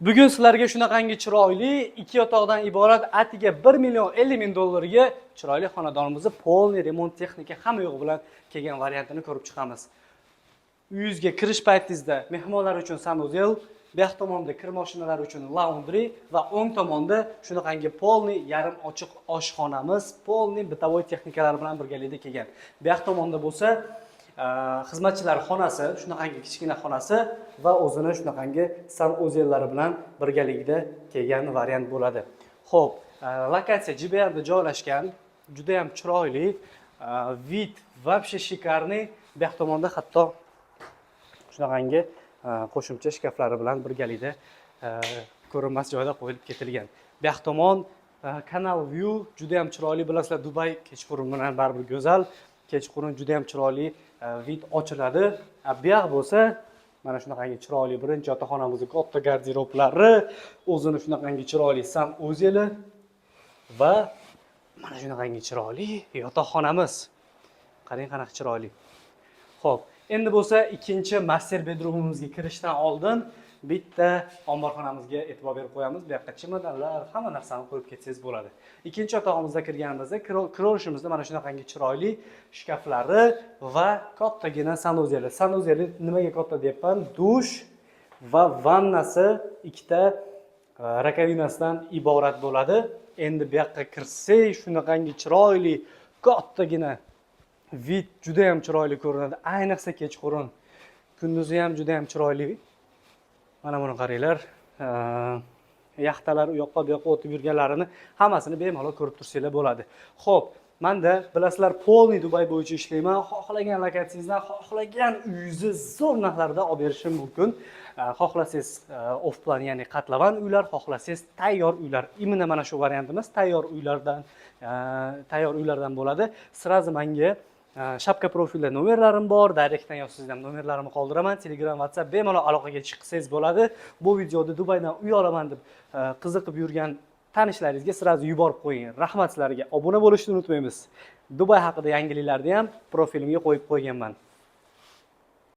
Bugun sizlarga shunaqangi chiroyli ikki yotoqdan iborat, atiga 1 million 50 ming dollarga chiroyli xonadonimizni полный remont, texnika, hamma yo'g'i bilan kelgan variantini ko'rib chiqamiz. Uyingizga kirish paytingizda mehmonlar uchun санузел, bu yoq tomonda kir mashinalar uchun laundry va o'ng tomonda shunaqangi полный yarim ochiq oshxonamiz, полный бытовой texnikalar bilan birgalikda kelgan. Bu yoq tomonda bo'lsa xizmatchilar xonasi, shunaqangi kichkina xonasi va o'zini shunaqangi санузел lari bilan birgalikda kelgan variant bo'ladi. Xo'p, lokatsiya JBRda joylashgan, juda ham chiroyli, вид вообще шикарный. Bu yoq tomonda hatto shunaqangi qo'shimcha shkaflari bilan birgalikda ko'rinmas joyda qo'yilib ketilgan. Bu yoq tomon canal view juda ham chiroyli. Bilasizlar, Dubay kechqurun bilan baribir go'zal. Kechqurun juda ham chiroyli вид ochiladi. A bu yoq bo'lsa mana shunaqangi chiroyli birinchi yotoqxonamizni katta garderoblari, o'zini shunaqangi chiroyli санузел i va mana shunaqangi chiroyli yotoqxonamiz. Qarang, qanaqa chiroyli. Xo'p, endi bo'lsa ikkinchi master bedroomimizga kirishdan oldin bitta omborxonamizga e'tibor berib qo'yamiz. Bu yoqqa chemodanlar, hamma narsani qo'yib ketsangiz bo'ladi. Ikkinchi yotog'imizga kirganimizda, kiraverishimizda mana shunaqangi chiroyli shkaflari va kattagina санузел i. Санузел i nimaga katta deyapman? Dush va vannasi ikkita раковина sidan iborat bo'ladi. Endi bu yoqqa kirsak, shunaqangi chiroyli kattagina вид, juda ham chiroyli ko'rinadi. Ayniqsa kechqurun. Kunduzi ham juda ham chiroyli. Mana buni qaranglar. Yaxtalar u yoqqa, bu yoqqa o'tib yurganlarini hammasini bemalol ko'rib tursanglar bo'ladi. Xo'p, manda, bilasizlar, полный Dubay bo'yicha ishlayman. Xohlagan lokatsiyangizdan xohlagan uyingizni zo'r narxlarda olib berishim mumkin. Xohlasangiz off plan, ya'ni qatlavan uylar, xohlasangiz tayyor uylar. Именно mana shu variantimiz tayyor uylardan bo'ladi. Сразу menga шапка profilda nomerlarim bor, direktdan yozsangiz ham nomerlarimni qoldiraman. Telegram, WhatsApp, bemalol aloqaga chiqsangiz bo'ladi. Bu videoda Dubaydan uy olaman deb qiziqib yurgan tanishlaringizga сразу yuborib qo'ying. Rahmat sizlarga. Obuna bo'lishni unutmaymiz. Dubay haqida yangiliklarni ham profilimga qo'yib qo'yganman.